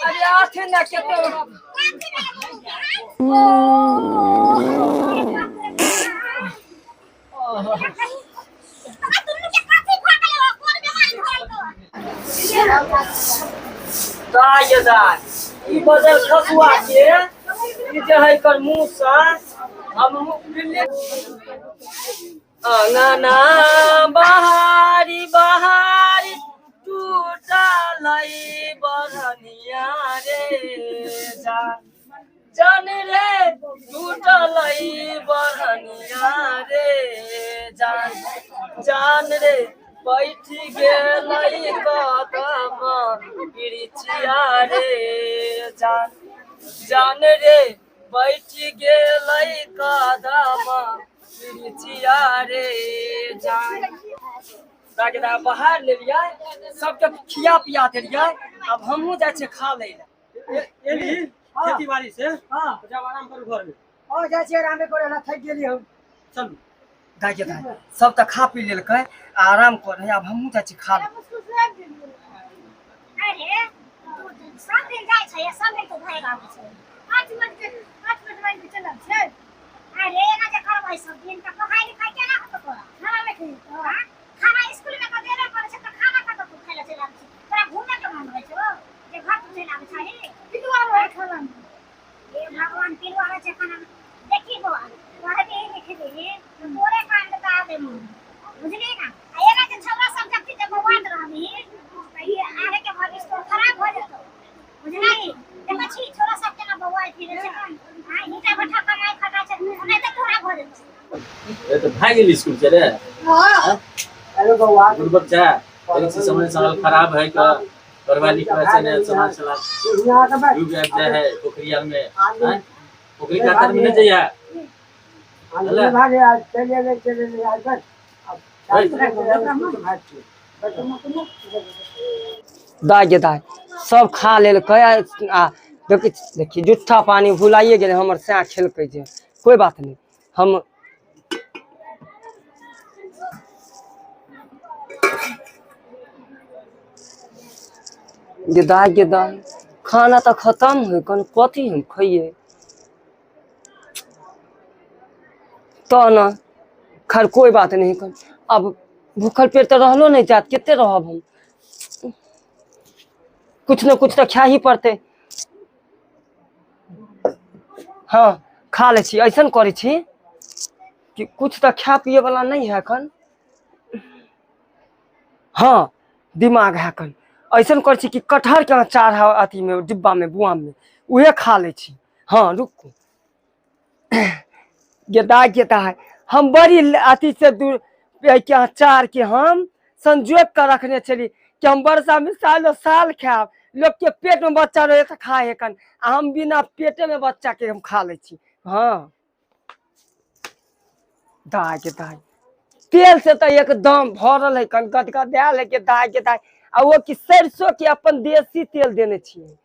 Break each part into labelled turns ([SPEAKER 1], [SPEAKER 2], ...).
[SPEAKER 1] अरे आथे ना केते दाय दाय ई बदल खसुआ के ई जे है एकर मुँह से हम अंगना बहारी बहारी टूटलै बरनिया रे जा जान रे टूटलै बरनिया रे जान जान रे बैठ गेलै कदम बिरिछिया रे जान जान रे बैठ गेलै कदम बिरिछिया रे जान। दाके दा बाहर लेलियै सबके खिया पिया देलियै अब हमहूँ जाइ छियै खा लै लए।
[SPEAKER 2] एली खेती बाड़ी से?
[SPEAKER 3] हाँ।
[SPEAKER 2] जाओ आराम करू घर में।
[SPEAKER 3] हाँ जाइ छियै आरामे करे ला, थकि गेली हम।
[SPEAKER 2] चलू।
[SPEAKER 1] दाके दा सब तऽ खा पी लेलकै आ आराम कर रहे, अब हमहूँ जाइ छियै खा लै।
[SPEAKER 4] अरे सब दिन जाइ छै सब दिन तो भागि आबै छै।
[SPEAKER 5] 8 मिनट के 8 मिनट मानि के चलल छै।
[SPEAKER 4] अरे एना जे करबै सब दिन तऽ पढ़ाइ लिखाइ केना होतौ तोरा?
[SPEAKER 5] खाना नहि खेबही तऽ?
[SPEAKER 4] हाँ? खाना स्कूल में तऽ देबे करै छै तऽ खाना कतऽ तू खाइ लए चलि आबै छी? तोरा घूमे के मन होइ छौ जे घर तू चलि आबै छही?
[SPEAKER 5] पिलुआ रहै खाना मे।
[SPEAKER 4] हे भगवान पिलुआ रहै छै खाना मे। देखी बौआ पढ़बिही लिखबिही तऽ तोरे कान बता देबौ बुझलिही ना। आ एना जे छौड़ा सब देखती जे बौआइत रहबिही तऽ ई आगे के भविष्य तोर खराब भऽ जेतौ बुझलही। देखै छी छौड़ा सब केना बौआइ फिरै छै। हाँ ईंटा भट्ठा कमाइ खटाइ छै नहि तऽ तोरा भऽ जेतौ।
[SPEAKER 6] ए तऽ भागि गेली स्कूल से रे।
[SPEAKER 3] हाँ। हेलो बौआ।
[SPEAKER 6] गुरबक जा देखै छी समय साल खराब है का पढ़वा लिखवा से ने समाज चला डूब आबि जाय है पोखरी आर में। आँय पोखरी कातर में नहि जइया।
[SPEAKER 1] दाय गे दाय सब खा लेलकै आ देखै देखी जुट्ठा पानी भुलाइए गेलै हमर सएह खेलकै जे कोइ बात नहि। हम गे दाय खाना तऽ खतम है कन कथी हम खइयै तऽ ने। खैर कोई बात नहीं कन अब भूखल पेट तऽ रहलो नहीं जात कते रहब हम कुछ न कुछ तऽ खाय ही पड़तै। हाँ खा लै छी ऐसन करै छी कि कुछ तऽ खाय पिए वाला नहीं है एखन। हाँ दिमाग है एखन ऐसन करै छी कि कटहर के अचार है अथी में डिब्बा में बुआम में उहे खा लै छी। हाँ रुकू गेदा गेदा है हम बड़ी अथी से दूर के अचार के हम संजोग के रखने छली कि हम वर्षा में सालो साल खायब। लोग के पेट में बच्चा रहे तऽ खाय है आ हम बिना पेटे में बच्चा के हम खा लै छी। हाँ दाय के दाय तेल से तऽ एकदम भरल है कन गदगदायल है के दाय के दाय आ वो कि सरसों के अपन देसी तेल देने छियै।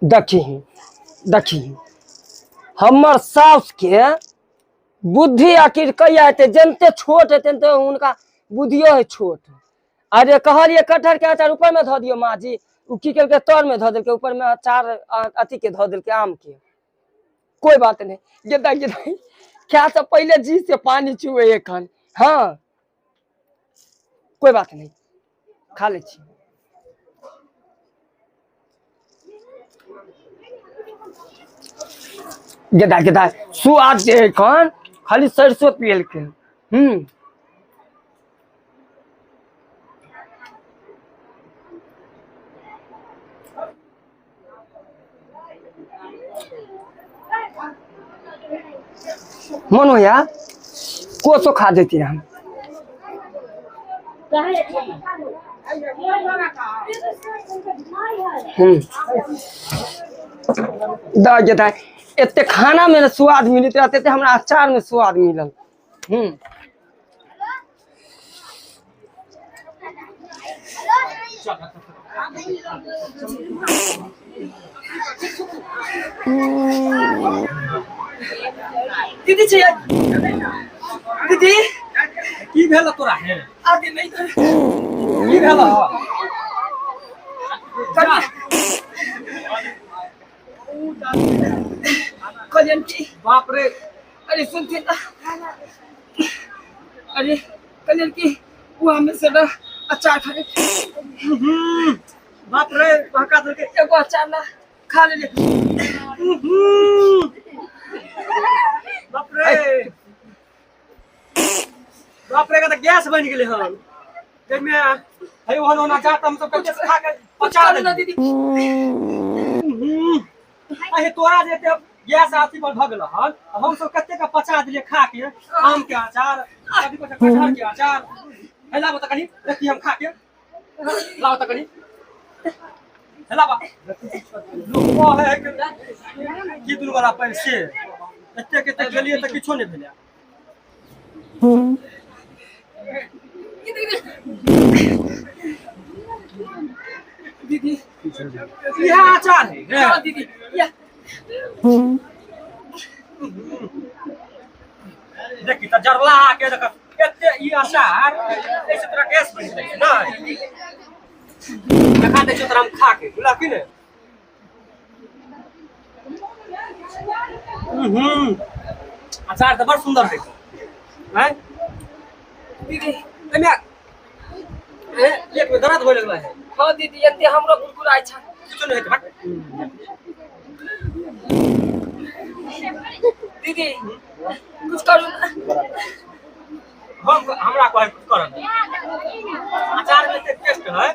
[SPEAKER 1] देखी देखी हमर साउस के बुद्धि आखिर कहिया हेतै? जते छोट हेतै तऽ हुनका बुद्धियो है छोट। अरे कहलियै कटहर के अचार ऊपर में धऽ दियौ माँ जी, उ की केलकै तर में धऽ देलकै, ऊपर में अचार अथी के धऽ देलकै आम के। कोई बात नहीं गेदा गेदा खाय से पहिले जी से पानी चुए एखन। हाँ कोई बात नहीं खा लै छी। गेदा गेदा सुआद जे एखन खाली सरसों तेल के। मन होया कोसो खा जैती हम। द गेदा एते खाना में स्वाद मिलैत रहते एते हमरा अचार में स्वाद मिलल।
[SPEAKER 3] दीदी छै दीदी
[SPEAKER 2] की की भेल तोरा हे
[SPEAKER 1] आगे नहीं
[SPEAKER 2] की भेल
[SPEAKER 1] कल्याण की
[SPEAKER 2] बाप रे
[SPEAKER 1] अरे सुनते ना अरे कल्याण की वो हमें से ना अचार खा के
[SPEAKER 2] बाप रे बहका देलकै
[SPEAKER 1] एगो अचार ना खा ले ले
[SPEAKER 2] बाप रे बाप रे का त गैस बनि गेलै हन जाहिमे है ओहन ओहन अचार त हम सब कते खा के पचा
[SPEAKER 1] ना
[SPEAKER 2] देलियै
[SPEAKER 1] दीदी
[SPEAKER 2] अहे तोरा जे एते गैस आथी पर भऽ गेल हन हम सब कते के पचा देलियै खा के आम के अचार कथी कहै छै कटहर के अचार हे लाबो त कनी देखी हम खा के लाओ त कनी हे लाबा लोक कहै है कि दुनू वाला पैसे एते के एते गेलियै तऽ किछो नहि भेलै
[SPEAKER 1] दीदी
[SPEAKER 2] इएह अचार है
[SPEAKER 1] हाँ दीदी या
[SPEAKER 2] देखी तऽ जरला के देख एते ई अचार एहिसँ तोरा गैस बनि जाइ छै नहि देखा दै छियौ तोरा हम खा के बुझलह कि ने अचार तऽ बड़ सुन्दर है आँय
[SPEAKER 1] दीदी
[SPEAKER 2] एहिमे पेट में दर्द होए लगला है
[SPEAKER 1] हाँ दीदी एते हमरो कुरकुराइ छै
[SPEAKER 2] किछो नहि हेतै भक।
[SPEAKER 1] दीदी कुछ करू ना
[SPEAKER 2] हम हमरा कहै कुछ करऽ नहि। अचार में एते टेस्ट है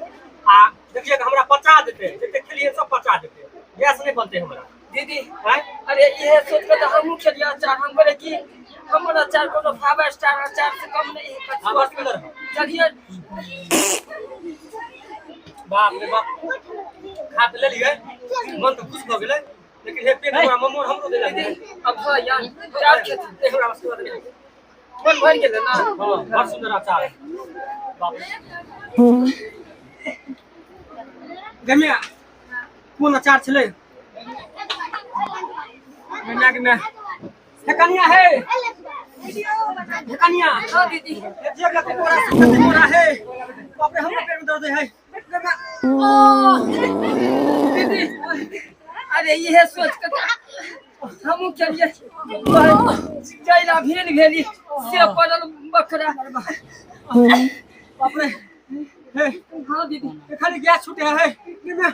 [SPEAKER 2] आ देखिए कि हमरा पचा देतै जते खेलिए सब पचा देतै गैस नहि बनतै हमरा
[SPEAKER 1] दीदी
[SPEAKER 2] आँय
[SPEAKER 1] अरे इहे सोच के तऽ हमहूँ खेलियै अचार हम बोले कि हमर अचार कोनो फाइव स्टार अचार से कम नहीं है
[SPEAKER 2] हाँ, बड़ सुन्दर है
[SPEAKER 1] चलिए
[SPEAKER 2] बाप रे बाप खा तऽ लेलियै मन तऽ खुश भऽ गेलै लेकिन हे पेट हमरा ममोर हमरो देलक
[SPEAKER 1] दीदी अब हाँ यार चार खेती
[SPEAKER 2] हमरा आशीर्वाद देलक।
[SPEAKER 1] मन भर गेलै ना
[SPEAKER 2] हाँ बड़ सुन्दर अचार है बाप रे गम्या कोन अचार छलै गम्या गम्या हे कनिया हे हे कनिया
[SPEAKER 1] हाँ दीदी
[SPEAKER 2] हे जे कते मोरा कते मोरा हे बाप रे हमरो पेट में दर्द है गम्या
[SPEAKER 1] दीदी अरे इहे सोच के हमहूँ खेलियै जैला भेल भेली से पड़ल बकरा
[SPEAKER 2] बाप रे हे
[SPEAKER 1] हाँ दीदी
[SPEAKER 2] ये खाली गैस छूटे है गम्या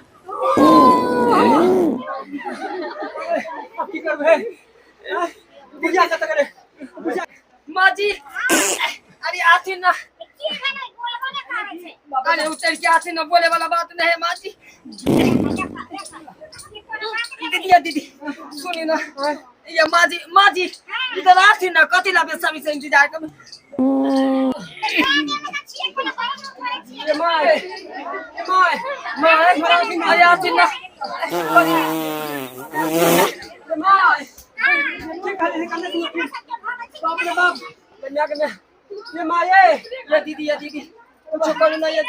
[SPEAKER 2] अब की करबै बुझा कत करे बुझा
[SPEAKER 1] माँ जी अरे आथी ना
[SPEAKER 4] की भेलै बोलबो नहि करै छै
[SPEAKER 1] अरे उतर के आथी ना बोले वाला बात नहीं है माँ जी दीदी या दीदी सुनी ना ये माँ जी इधर आथी ना कथी ला बेसब्री से इंतजार कर
[SPEAKER 2] ए my A my
[SPEAKER 1] माँ अरे आथी ना
[SPEAKER 2] ए my की खाली है कन्ने तू बाप रे बाप
[SPEAKER 1] कन्या के मैं
[SPEAKER 2] ए my ए
[SPEAKER 1] या दीदी कुछ करो ना या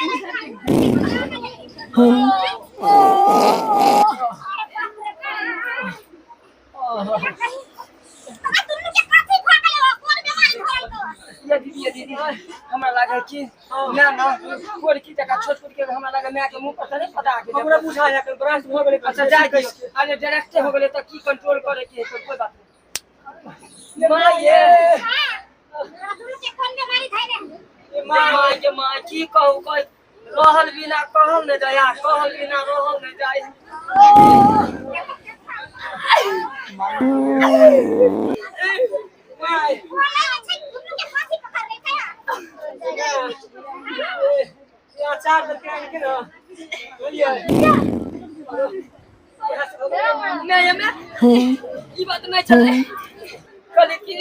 [SPEAKER 1] दीदी या दीदी हमरा लागे कि ना ना कोरकी जका छोट छोट के हमरा लागे माय के मुंह पर से नहीं पता के
[SPEAKER 2] हमरा बुझा या के ब्रांच भऽ गेलै
[SPEAKER 1] अच्छा जाय दियौ अरे डायरेक्टे हो गेलै तऽ की कंट्रोल करे के है तो कोई बात नहीं माँ ये
[SPEAKER 2] ए my
[SPEAKER 1] माँ के माँ की कहू कह रहल बिना कहल नहीं जाय आ कहल बिना रहल नहीं जाय
[SPEAKER 2] my ए अचार देलकै आनि के ना बुझलियै
[SPEAKER 1] नहीं हमें ई बात नहीं चले कहले कि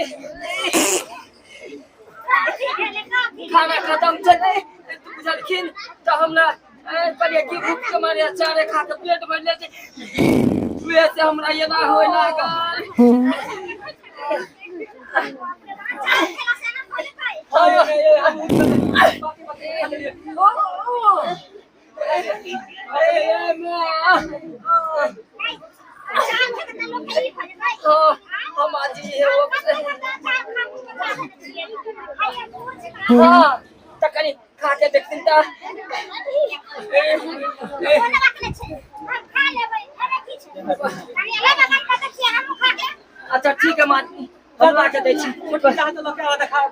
[SPEAKER 1] खाना खत्म चले तू बुझलखिन तऽ हमरा कहलियै कि भूख के मारे अचारे खा के पेट भरि जाइ छै उहे से हमरा एना होय लागल अरे माँ हम आज ये वो हाँ, तऽ कनि खा के देखथिन तऽ।
[SPEAKER 4] कोनो बात नहि छै, हम खा लेबै। एमे की छै? कनि अलग अलग कतऽ छियै, हमहूँ खा के।
[SPEAKER 1] अच्छा ठीक है माँ, हम ला के दै छी।
[SPEAKER 2] छोटकी हाथ लऽ के आ देखा।